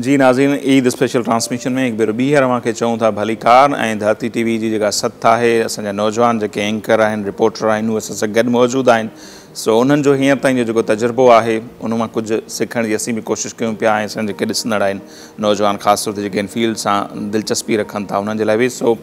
جي ناظرين Eid special transmission ۾ هڪ ڀيرو ٻيهر اوهان کي چئون ٿا ڀليڪار ۽ ڌرتي ٽي وي جي جيڪا سٿ آهي اسان جا نوجوان جيڪي اينڪر آهن رپورٽر آهن اهي اسان سان گڏ موجود آهن سو انهن جو هينئر تائين جو جيڪو تجربو آهي ان مان ڪجهه سکڻ جي اسين به ڪوشش ڪيون پيا ۽ اسان جيڪي ڏسندڙ آهن نوجوان خاص طور تي جيڪي ان فيلڊ سان دلچسپي رکن ٿا انهن جي لاء به سو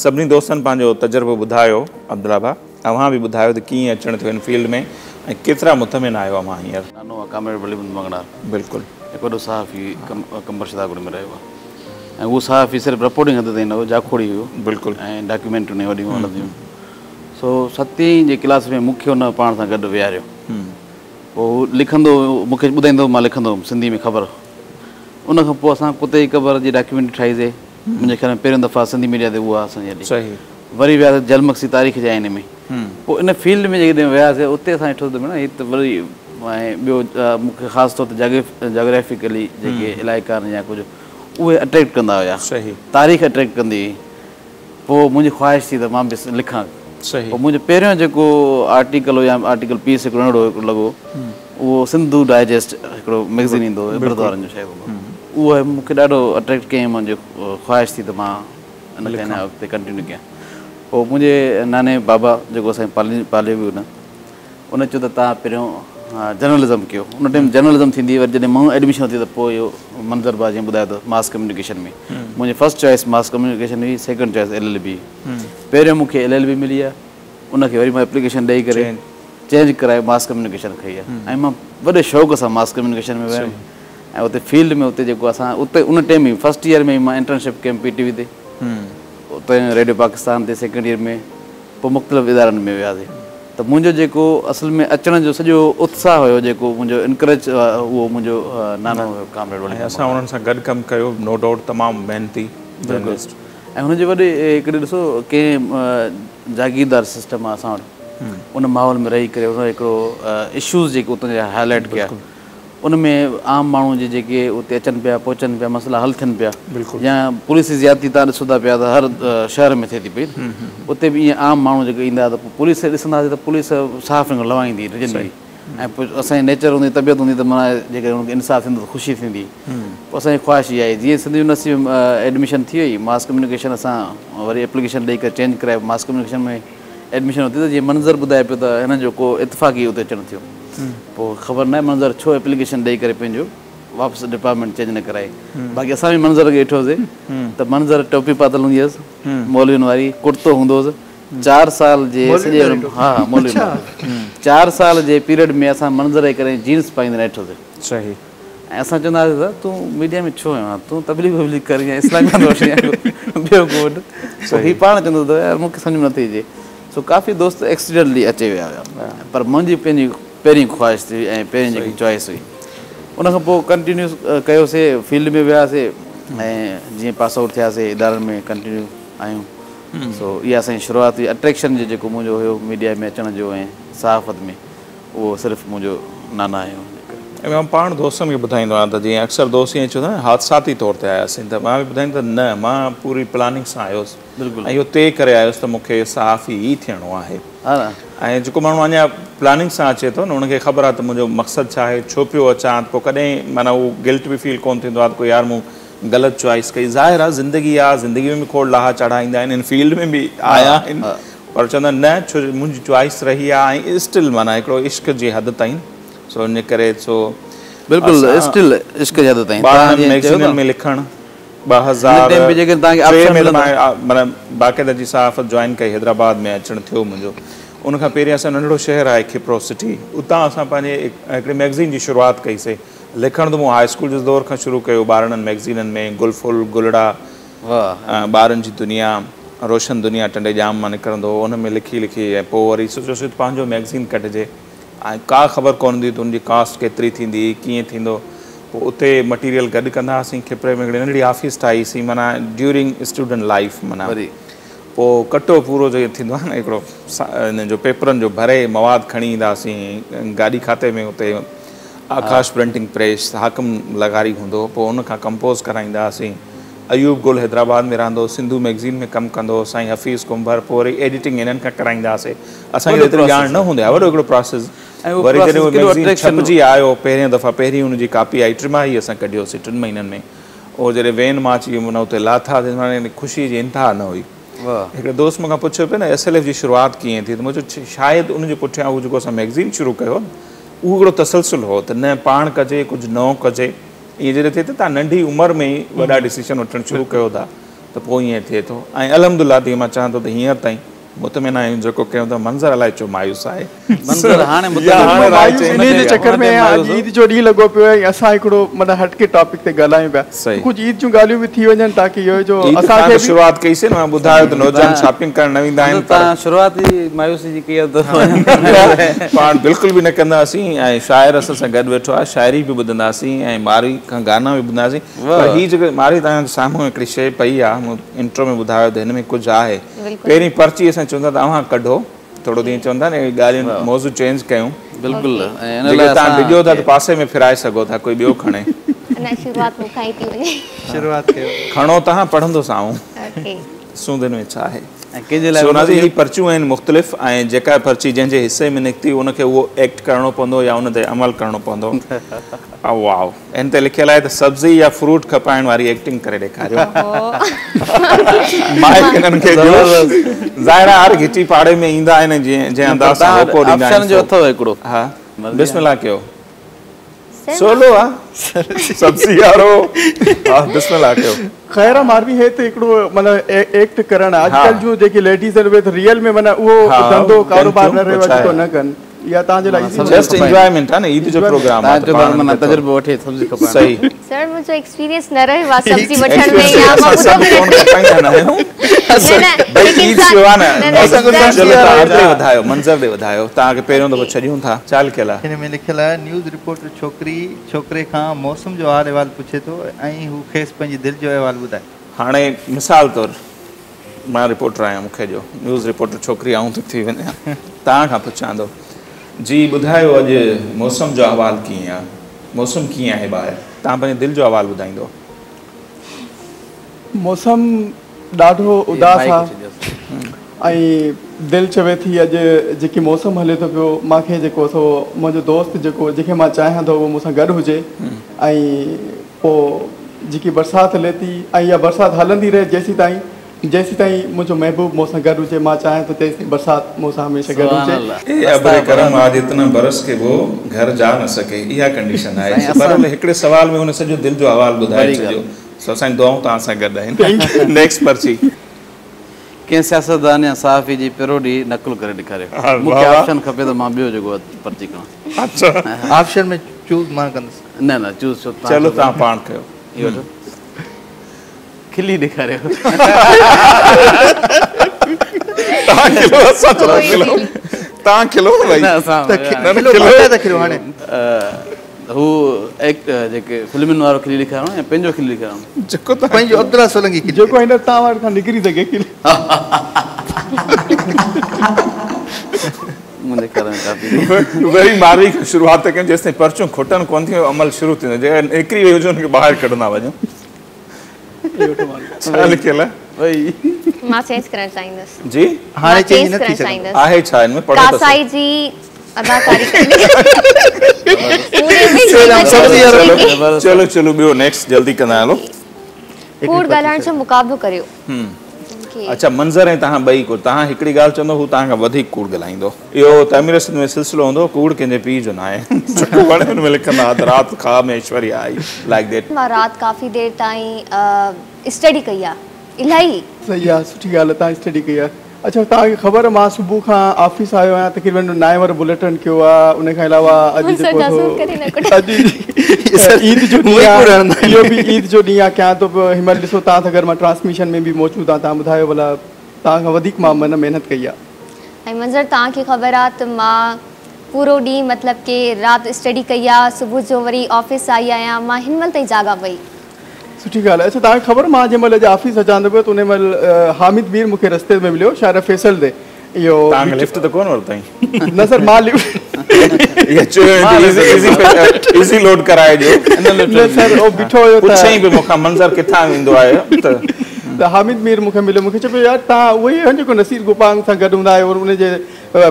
سڀني دوستن پنهنجو تجربو ٻڌايو عبدالله ڀاء اوهان به ٻڌايو ته ڪيئن اچڻ ٿيو ان فيلڊ ۾ ۽ ڪيترا مطمئن آهيو اوهان هينئر؟ نانو آ ڪامريڊ ولي محمد مڱڻهار. بلڪل. هڪ وڏو صحافي قمبر شهدادڪوٽ ۾ رهيو آ ۽ اهو صحافي صرف رپورٽنگ حد تائين نه هو جاکوڙي هيو. بلڪل. ۽ ڊاڪيومينٽريون هن وڏيون هلنديون سو ستين جي ڪلاس ۾ مون کي هن پاڻ سان گڏ ويهاريو پوء هو لکندو هيو مون کي ٻڌائيندو هو مان لکندو هوم سنڌي ۾ خبر ان کان پوء اسان ڪتي جي قبر جي ڊاڪيومينٽري ٺاهي سي منهنجي خيال ۾ پهريون دفعا سنڌي ميڊيا تي اها اسان جي هلي. صحيح. وري وياسي جل مگسي تاريخ جي آئيني ۾ پوء ان فيلڊ ۾ جيڪڏهن وياسي اتي اسان ڏٺو ته ڀيڻ هي ته وري ۽ ٻيو مون کي خاص طور تي جاگرافيڪلي جيڪي علائقا آهن يا ڪجهه اهي اٽريڪٽ ڪندا هيا تاريخ اٽريڪٽ ڪندي هئي پوء منهنجي خواهش ٿي ته مان به لکان پوء منهنجو پهريون جيڪو آرٽيڪل هو يا آرٽيڪل پيس هڪڙو ننڍڙو هڪڙو لڳو اهو سنڌو ڊائجسٽ هڪڙو ميگزين ايندو هو عبرت وارن جو شايد هوندو هو اهو مون کي ڏاڍو اٽريڪٽ ڪيائين منهنجي خواهش ٿي ته مان ان کي اڃا اڳتي ڪنٽينيو ڪيان. پوء منهنجي ناني بابا جيڪو اسان کي پاليو به هن ان چيو ته توهان پهريون جرنلزم ڪيو. ان ٽائيم جرنلزم ٿيندي هئي وري جڏهن مون ايڊميشن ورتي ته پوء اهو منظر ڀاء جيئن ٻڌايو ته ماس ڪميونيڪيشن ۾ منهنجي فرسٽ چوائس ماس ڪميونيڪيشن هئي second choice L L B پهريون مون کي ايل ايل بي ملي آهي ان کي وري مان ايپليڪيشن ڏئي ڪري چينج ڪرائي ماس ڪميونيڪيشن کنئي آهي ۽ مان وڏي شوق سان ماس ڪميونيڪيشن ۾ ويم ۽ اتي فيلڊ ۾ اتي جيڪو اسان اتي ان ٽائيم ئي فرسٽ ايئر ۾ ئي مان انٽرنشپ ڪيم پي ٽي وي تي اتي ريڊيو پاڪستان تي سيڪنڊ ايئر ۾ پوء مختلف ادارن ۾ وياسي ته منهنجو جيڪو اصل ۾ اچڻ جو سڄو اتساهه هيو جيڪو منهنجو انڪريج اهو منهنجو نانو هيو ڪامريڊ ولي ۽ اسان انهن سان گڏ ڪم ڪيو نو ڊائوٽ تمام محنتي جرنلسٽ. ۽ هن جي وڏي هڪڙي ڏسو ڪنهن جاگيردار سسٽم آ اسان وٽ ان ماحول ۾ رهي ڪري هن هڪڙو اشوز جيڪي اتان جا هائي لائيٽ ڪيا ان ۾ عام ماڻهو جي جيڪي اتي اچن پيا پهچن پيا مسئلا حل ٿين پيا يا پوليس جي زيادتي تان ڏسو ٿا پيا ته هر شهر ۾ ٿئي ٿي پئي اتي به ائين عام ماڻهو جيڪي ايندا ته پوء پوليس کي ڏسندا هئاسين ته پوليس صحافين کان لوائيندي ڊڄندي هئي ۽ پوء اسان جي نيچر هوندي طبيعت هوندي ته معنيٰ جيڪڏهن هن کي انصاف ٿيندو ته خوشي ٿيندي پوء اسان جي خواهش اها آهي جيئن سنڌ يونيورسٽي ۾ ايڊميشن ٿي وئي ماس ڪميونيڪيشن اسان وري ايپليڪيشن ڏئي ڪري چينج ڪرائي ماس ڪميونيڪيشن ۾ ايڊميشن ورتي ته جيئن منظر ٻڌائي پيو ته هنن جو ڪو اتفاقي اتي اچڻ ٿيو پوء خبر ناهي منظر ڇو ايپليڪيشن ڏئي ڪري پنهنجو واپس ڊپارٽمينٽ چينج نه ڪرائي باقي اسان به منظر کي ڏٺو سي ته منظر ٽوپي پاتل هوندي هيس مولوين واري ڪڙتو هوندو هوس چار سال جي سڄي ها ها مولوين واري چار سال جي پيريڊ ۾ اسان منظر کي ڪڏهن جينس پائيندي نه ڏٺو سي صحيح ۽ اسان چوندا هئاسين ته تون ميڊيا ۾ ڇو آيو آهين تون تبليغ وبليغ ڪر يا اسلاميه وٺ يا ٻيو ڪو وٺ سو هي پاڻ چوندو ته يار مون کي سمجهه ۾ نٿي اچي سو ڪافي دوست ايڪسيڊنٽلي اچي ويا هيا پر منهنجي پنهنجي پهرين خواهش هئي ۽ پهرين جيڪي چوائس هئي ان کان پوء ڪنٽينيو ڪيوسي فيلڊ ۾ وياسي ۽ جيئن پاس آئوٽ ٿياسي ادارن ۾ ڪنٽينيو آهيون سو اها اسان جي شروعات هئي اٽريڪشن جو جيڪو منهنجو هيو ميڊيا ۾ اچڻ جو ۽ صحافت ۾ اهو صرف منهنجو نانا آهي ان ڪري. ۽ مان پاڻ دوستن کي ٻڌائيندو آهيان ته جيئن اڪثر دوست ائين چوندا آهن حادثاتي طور تي آياسين ته مان به ٻڌائيندو ته نه مان پوري پلاننگ سان آيو هوس ۽ اهو طئي ڪري آيو هوس ته مون کي صحافي ئي ٿيڻو آهي ۽ جيڪو ماڻهو اڃا پلاننگ سان اچي ٿو نه ان کي خبر آهي ته منهنجو مقصد ڇا آهي ڇو پيو اچان ته پوء ڪڏهن معنيٰ اهو گلٽ به فيل ڪونه ٿيندو آهي ته ڪو يار مون غلط چوائس ڪئي ظاهر آهي زندگي آهي زندگي ۾ به کوڙ لاها چاڙها ايندا آهن ان فيلڊ ۾ به آيا آهن پر چوندا آهن نه ڇو جو منهنجي چوائس رهي آهي ۽ اسٽل معنيٰ هڪڙو عشق جي حد تائين سو ان ڪري سو بلڪل اسٽل عشق جي حد تائين ٻارڙن ميگزينن ۾ لکڻ 2003 ۾ مان معنيٰ باقاعده جي صحافت جوائن ڪئي حيدرآباد ۾ اچڻ ٿيو منهنجو ان کان پهرين اسان ننڍڙو شهر آهي کپرو سٽي اتان اسان پنهنجي هڪڙي ميگزين جي شروعات ڪئي سي لکڻ ته مون هاء اسڪول جي دور کان شروع ڪيو ٻارڙن مئگزينن ۾ گل ڦل، گلڙا، ٻارن جي دنيا، روشن دنيا ٽنڊي ڄام مان نڪرندو هو ان ۾ لکي لکي ۽ پوء وري سوچيوسين ته پنهنجو مئگزين ڪڍجي ۽ ڪا خبر ڪونه هوندي ته ان جي ڪاسٽ ڪيتري ٿيندي ڪيئن ٿيندو پوء اتي مٽيريل گڏ ڪندا هئاسين کپري ۾ هڪڙي ننڍڙي آفيس ٺاهي سين معنيٰ ڊيورنگ اسٽوڊنٽ لائيف معنيٰ پوء ڪٽو پورو جيئن ٿيندو آهي نه هڪڙو ان جو پيپرن جو ڀري مواد کڻي ايندا هئاسين گاڏي کاتي ۾ اتي آڪاش پرنٽنگ پريس حاڪم لغاري هوندو هو پوء ان کان ڪمپوز ڪرائيندا هئاسين ايوب گل حيدرآباد ۾ رهندو هو سنڌو مئگزين ۾ ڪم ڪندو هو سائين حفيظ ڪنڀر پوء وري ايڊيٽنگ هنن کان ڪرائيندا هئاسين اسان کي ايتري ڄاڻ نه هوندي آهي وڏو هڪڙو پراسيس وري جڏهن اهو مئگزين ڇپجي آيو پهريون دفعا پهرين ان جي ڪاپي آئي ٽماهي اسان ڪڍيوسين ٽن مهينن ۾ اهو جڏهن وين مان اچي معنيٰ اتي لاٿاسين معنيٰ خوشي جي انتها نه هئي. هڪڙي دوست مون کان پڇيو پئي نه ايس ايل ايف جي شروعات ڪيئن ٿي ته مون چيو شايد ان جي پٺيان اهو جيڪو اسان ميگزين شروع ڪيو اهو هڪڙو تسلسل هو ته نه پاڻ ڪجي ڪجهه نئون ڪجي ائين جڏهن ٿئي ته توهان ننڍي عمر ۾ ئي وڏا ڊسيشن وٺڻ شروع ڪيو ٿا ته پوء ائين ٿئي ٿو ۽ الحمدلله تيئن مان چوان ٿو ته هينئر تائين مطمئن آهيون جيڪو ڪيون ٿا منظر الائي ڇو مايوس آهي. منظر هاڻي مطمئن مايوس انهي جي چڪر ۾ آهي اڄ عيد جو ڏينهن لڳو پيو آهي ۽ اسان هڪڙو معنيٰ هٽڪي ٽاپڪ تي ڳالهايون پيا ڪجهه عيد جون ڳالهيون به ٿي وڃن تاڪه اهو جو اسان کي به شروعات ڪئي سي نه مان ٻڌايو ته نوجوان شاپنگ ڪرڻ نه ويندا آهن پر توهان شروعات ئي مايوسي جي ڪئي آهي ته پاڻ بلڪل به نه ڪنداسين ۽ شاعر اسان سان گڏ ويٺو آهي شاعري به ٻڌنداسين ۽ مارئي کان گانا به ٻڌنداسين پر هي جيڪو مارئي توهان جي سامهون هڪڙي شيء پئي آهي مون انٽرو ۾ ٻڌايو ته هن ۾ ڪجهه آهي پهرين پرچي اسان چون ٿا ته اوهان ڪڍو ٿورو جيئن چون ٿا نه ڳالهيون موضوع چينج ڪيون بلڪل ۽ ان لاء توهان ڊڄو ٿا ته پاسي ۾ ڦرائي سگهو ٿا ڪوئي ٻيو کڻي. نه شروعات مون کان ئي ٿي وڃي. شروعات ڪيو. کڻو توهان پڙهندوس آئون. اوڪي. ڏسون ته هن ۾ ڇا آهي. ۽ ڪنهن جي لاء سو ناظرين هي پرچيون آهن مختلف ۽ جيڪا پرچي جنهن جي حصي ۾ نڪتي ان کي اهو ايڪٽ ڪرڻو پوندو يا ان تي عمل ڪرڻو پوندو. واو هن تي لکيل آهي ته سبزي يا فروٽ کپائڻ واري ايڪٽنگ ڪري ڏيکاريو. مائيڪ هنن کي ڏيو. ظاهر آهي هر گهٽي پاڙي ۾ ايندا آهن جيئن جنهن انداز سان هوڪو ڏيندا آهن. آپشن جو اٿو هڪڙو. ها بسم الله ڪيو. سولو آ سبزي وارو ها بسم الله ڪيو. خير آ ماروي هي ته هڪڙو معنيٰ ايڪٽ ڪرڻ آ اڄڪلهه جون جيڪي ليڊيز آهن اهي ته ريئل ۾ معنيٰ اهو ڌنڌو ڪاروبار نه رهيو آ جيڪو نه ڪن اها توهان جي لاء ايزي جسٽ انجوائمينٽ آ نه عيد جو پروگرام آ ته پاڻ معنيٰ تجربو وٺي سبزي کپائڻ صحيح. سر منهنجو ايڪسپيرينس نه رهيو آ سبزي وٺڻ ۾ يا مان ٻڌو به نه کپائيندا نه آهيون ڀئي عيد ٿيو آ نه چلو توهان اڳتي وڌايو منظر ڏي وڌايو توهان کي پهريون دفعو ڇڏيون ٿا ڇا لکيل آ؟ هن ۾ لکيل آهي نيوز رپورٽر ڇوڪري ڇوڪري کان موسم جو حال احوال پڇي ٿو ۽ هو کيس پنهنجي دل جو احوال ٻڌائي. هاڻي مثال طور مان رپورٽر آهيان مون کي ڏيو نيوز رپورٽر ڇوڪري آئون ٿو ٿي وڃان توهان کان پڇان ٿو جي ٻڌايو اڄ موسم جو احوال ڪيئن آ موسم ڪيئن آهي ٻاهر توهان پنهنجي دل جو احوال ٻڌائيندو. موسم ڏاڍو اداس آ ۽ دل چوي ٿي اڄ جيڪي موسم هلي ٿو پيو مان کي جيڪو سو منهنجو دوست جيڪو جنهن کي مان چاهيان ٿو اهو مون سان گڏ هجي ۽ پوء جيڪي برسات هلي ٿي ۽ اها برسات هلندي رهي جيسيتائين جيسيتائين منهنجو محبوب مون سان گڏ هجي مان چاهيان ٿو تيسيتائين برسات مون سان هميشه گڏ هجي. اي ابر ڪرم آج اتنا برس ڪي وو گهر جا نه سڪي اها ڪنڊيشن آهي بهرحال هڪڙي سوال ۾ هن سڄو دل جو احوال ٻڌائي ڇڏيو سو اسان جون دعائون توهان سان گڏ آهن نيڪسٽ پرچي. ڪنهن سياستدان يا صحافي جي پيروڊي نقل ڪري ڏيکاريو. مون کي آپشن کپي ته مان ٻيو جيڪو پرچي کڻان. اڇا. آپشن ۾ چوز مان ڪندس. نه نه چوز ڇو توهان چلو توهان پاڻ ڪيو. اهو وٺو. کلي ڏيکاريو. توهان کلو اسان ٿورا کلون. توهان کلو نه ڀائي. نه اسان ته کلو باقاعده کلو هاڻي. هو ايڪٽ جيڪي فلمن وارو کلي ڏيکارڻو يا پنهنجو کلي ڏيکارڻو؟ جيڪو توهان پنهنجو عبدالله سولنگي کلي جيڪو هن توهان وٽ کان نڪري سگهي کلي. منهنجي خيال ۾ ڪافي وري ماروي کان شروعات ٿا ڪيون جيستائين پرچون کٽن ڪونه ٿيون عمل شروع ٿيندو جيڪا نڪري وئي هجي ان کي ٻاهر ڪڍندا وڃون. ڇا لکيل آهي؟ مان چينج ڪرڻ چاهيندس. جي هاڻي چينج نه ٿي سگهندو. آهي ڇا هن ۾ پڙهو ته ڪاسائي جي اداڪاري ڪري. چلو چلو ٻيو نيڪسٽ جلدي ڪندا هلو. ڪوڙ ڳالهائڻ جو مقابلو ڪريو. اڇا منظر ۽ توهان ٻئي ڪو توهان هڪڙي ڳالهه چوندو هو توهان کان وڌيڪ ڪوڙ ڳالهائيندو. اهو تعمير سنڌ ۾ سلسلو هوندو هو ڪوڙ ڪنهن جي پيء جو ناهي جيڪو وڻي ان ۾ لکندا ها ته رات خواب ۾ ايشوريا آئي لائيڪ that. مان رات ڪافي دير تائين اسٽڊي ڪئي آ الاهي. صحيح آ سٺي ڳالهه آ توهان اسٽڊي ڪئي آ. اڇا توهان کي خبر مان صبح کان آفيس آيو آهيان تقريبن نائين وارو بليٽن ڪيو آ ان کان علاوه اڄ جيڪو سو اڄ عيد جو ڏينهن آ اهو به عيد جو ڏينهن آ ڪيان ٿو پيو هن مهل ڏسو توهان سان گڏ مان ٽرانسميشن ۾ به موجود آهيان توهان ٻڌايو ڀلا توهان کان وڌيڪ مان معنيٰ محنت ڪئي آ. ۽ منظر توهان کي خبر آ ته مان پورو ڏينهن مطلب ڪي رات اسٽڊي ڪئي آ صبح جو وري آفيس آئي آهيان مان هن مهل تائين جاڳان پئي. سٺي ڳالهه آهي. اڇا توهان کي خبر مان جنهن مهل اڄ آفيس اچان ٿو پيو ته ان مهل حامد مير مون کي رستي ۾ مليو شارع فيصل تي اهو توهان کان لفٽ ته ڪونه ورتائين؟ نه سر مان لفٽ اها چيو ته ايزي ايزي لوڊ ڪرائي ڏيو. نه سر اهو بيٺو هيو ته پڇيائين به مون کان منظر ڪٿان ويندو آهي ته ته حامد مير مون کي مليو مون کي چئي پيو يار توهان اهو ئي آهيو جيڪو نصير گوپانگ سان گڏ هوندا آهيو ان جي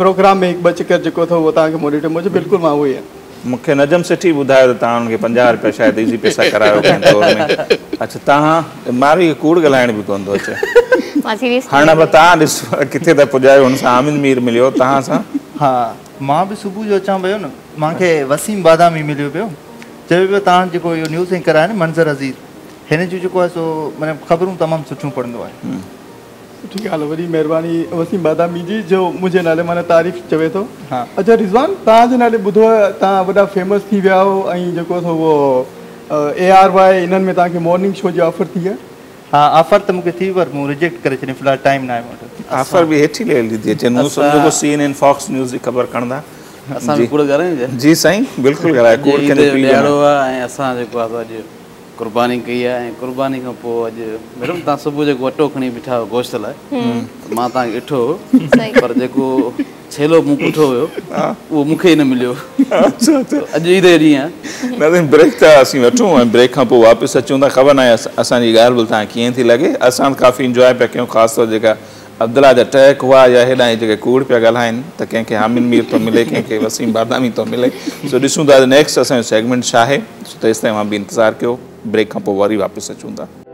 پروگرام ۾ هڪ ٻه چڪر جيڪو اٿو اهو توهان کي مون ڏٺو مون چيو بلڪل مان اهو ئي آهيان. مون کي نجم سيٺي ٻڌايو ته توهان هن کي 50 رپيا شايد ايزي پئسا ڪرايو ڪنهن دور ۾. اڇا توهان ماروي کي ڪوڙ ڳالهائڻ به ڪونه ٿو اچي. مان سيريس هاڻ به توهان ڏسو ڪٿي ٿا پڄايو هن سان حامد مير مليو توهان سان. ها مان به صبح جو اچان پيو نه مان کي وسيم بادامي مليو پيو چوي پيو توهان جيڪو اهو نيوز اينڪر آهي نه منظر عزيز هن جون جيڪو آهي سو معنيٰ خبرون تمام سٺيون پڙهندو آهي. سٺي ڳالهه وڏي مهرباني وسيم بادامي جي جو منهنجي نالي معنيٰ تعريف چوي ٿو. اڇا رضوان توهان جي نالي ٻڌو آهي توهان وڏا فيمس ٿي ويا آهيو ۽ جيڪو سو اهو اي آر وائي انهن ۾ توهان کي مارننگ شو جي آفر ٿي آهي. ها آفر ته مون کي ٿي پر مون ريجيڪٽ ڪري ڇڏي في الحال ٽائيم ناهي مون وٽ. آفر به هيٺ ئي ليول جي ٿي اچي مون سمجهيو ڪو سي اين اين فاڪس نيوز جي خبر کڻندا. اسان به ڪوڙ ڳالهايون ڇا؟ جي سائين بلڪل ڳالهايو ڪوڙ ڪنهن جو پيء جو ناهي. آهي ۽ اسان جيڪو آهي سو اڄ قرباني ڪئي آهي ۽ قرباني کان پوء اڄ ميڊم توهان صبح جيڪو اٽو کڻي بيٺا هئو گوشت لاء ته مان توهان کي ڏٺو هو پر جيڪو ڇيلو مون پٺو هيو اهو مون کي ئي نه مليو اڄ عيد جو ڏينهن آهي. ناظرين بريڪ ٿا اسين وٺون ۽ بريڪ کان پوء واپس اچون ٿا خبر ناهي اسان جي ڳالهه ٻولهه توهان کي ڪيئن ٿي لڳي اسان ته ڪافي انجواء پيا ڪيون خاص طور جيڪا عبدالله جا ٽهڪ هئا يا هيڏانهن جيڪي ڪوڙ پيا ڳالهائين ته ڪنهن کي حامد مير ٿو ملي ڪنهن کي وسيم بادامي ٿو ملي سو ڏسون ٿا نيڪسٽ اسان جو سيگمينٽ ڇا آهي سو تيستائين اوهان به انتظار ڪيو بريڪ کان پوء وري واپس اچون ٿا.